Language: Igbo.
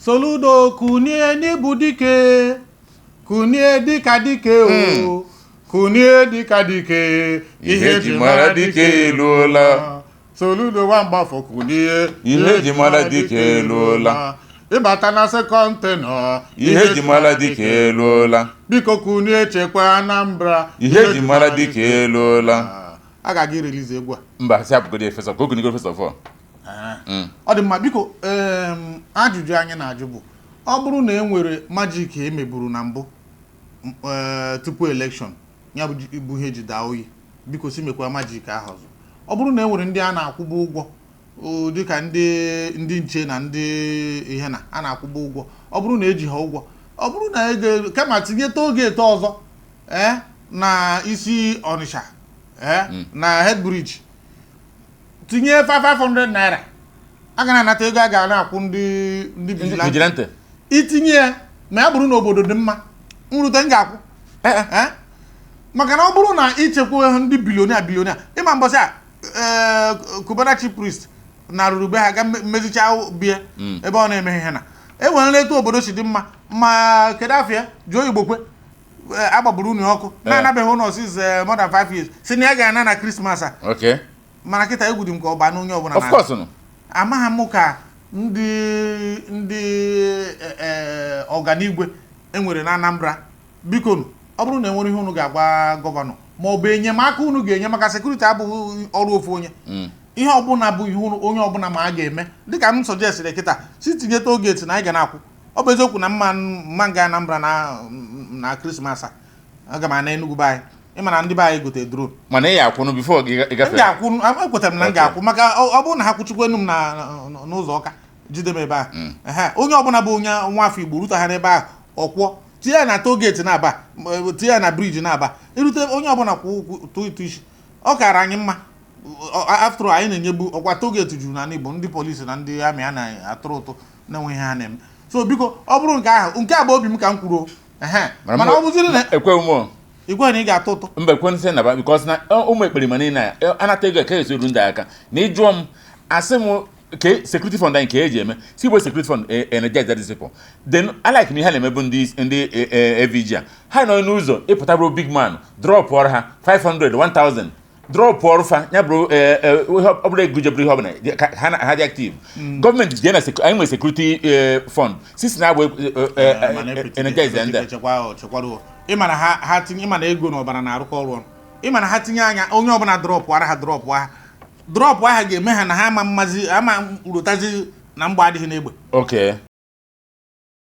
Soludo, kunie n'ịbụ dike, kunie dịka dike o, kunie dịka dike. Ihe eji mara dike eluola. Soludo nwa Mgbafọ, kunie. Ihe eji mara dike eluola. Ịbata na second tenure. Ihe eji mara dike eluola. Biko kunie, chekwa Anambra. Ihe eji mara dike eluola. A ga-aga release egwu a. Mba, si apụgodi efesa ka ogonigo first of all. Ọ dị mma. Biko, ajụjụ anyị na-ajụ bụ, ọ bụrụ na e nwere magic emeburu na mbụ tupu election, ya bụ ihe eji daa oyi, biko si mekwa magic ahụ ọzọ. Ọ bụrụ na e nwere ndị a na-akwụba ụgwọ, dịka ndị nche na ndị ihe na a na-akwụba ụgwọ, ọ bụrụ na eji ha ụgwọ, ọ bụrụ na ego, kama tinye toll gate ọzọ na isi Ọnịsha, na head bridge, tinye 500 naira a ga na-anata, ego a ga na-akwụ ndị vigilante. Vigilante. Itinye ya, ma ya bụrụ na obodo dị mma, nrute m ga-akwụ. Maka na ọ bụrụ na ichekwa ndị billionaire, billionaire, ịma mbọsị a, Cubana Chief Priest na ruru be ha ga mezicha bie ebe ọ na-eme ihe na e nwere etu obodo si dị mma. Ma kedu afịa jụọ Igbo kwe agbagburu unu ọkụ na-anabeghị ụlọ since more than 5 years, si na ya ga-ana na Christmas a. Mana kịta egwu dị m ka ọ baa n'onye ọbụla. Of course no. Amaghị m ka ndị ọganigwe enwere na Anambra. Biko nụ, ọ bụrụ na enwere ihe unu ga-agwa governor ma ọ bụ enyemaka unu ga-enye, maka security abụghị ọrụ ofu onye. Ihe ọbụla bụ ihe onye ọbụla ma a ga-eme, dịka m suggestịrị kịta, si tinye toll gate na anyị ga na-akwụ. Ọ bụ eziokwu na mma mma nga Anambra na Christmas a, aga m ana Enugu be anyị. Ịma na ndị be anyị gote drone. Mana ị ya akwụnụ before gị M ịgafe. ga-akwụ, ekwetara m na m ga-akwụ, maka ọ bụrụ na ha kwụchikwenu m na n'ụzọ ọka jide m ebe ahụ. Ehe, onye ọbụla bụ onye nwa afọ Igbo rute ha n'ebe ahụ, ọ kwụọ, tinye ya na toll gate na-aba, tinye ya na bridge na-aba, irute onye ọbụla kwụ ụkwụ tụ ịtụ isi, ọ kara anyị mma. After all, anyị na-enyebu ọkwa toll gate juru n'ala Igbo, ndị polisi na ndị amị a na-atụrụ ụtụ na-enweghị ihe ha na-eme. So biko, ọ bụrụ nke ahụ, nke a bụ obi m ka m kwuru o. Ehe, mana ọ bụziri na ekweghị m o. Igwe na ị ga-atụ ụtụ. Mba, ekwe naba, because na ụmụ ekperima niile a anata ego ka esi eru ndị aka na ịjụọ m, asị m ke security fund anyị ka eji eme si Igbo security fund energize these people. Then I like na ihe a na-emebu ndị AVG a, ha nọ n'ụzọ ịpụta bụrụ big man, drop ọrụ ha 500, 1000, drop ọrụ fa, ya bụrụ ihe ọ bụla ego jebụrụ ihe ọbụla ka ha ha dị active. Gọọmenti jee na anyị nwere security fund sisi na-agba Mana energize ndị a. Chekwa, chekwara. Ịma na ha tinye, ịma na ego na ọbara na-arụkọ ọrụ ọnụ. Ịma na ha tinye anya, onye ọbụla drop ara ha, drop ha, drop aha ga-eme ha na ha ama mmazi ama rotazi na mgba adịghị n'egbe.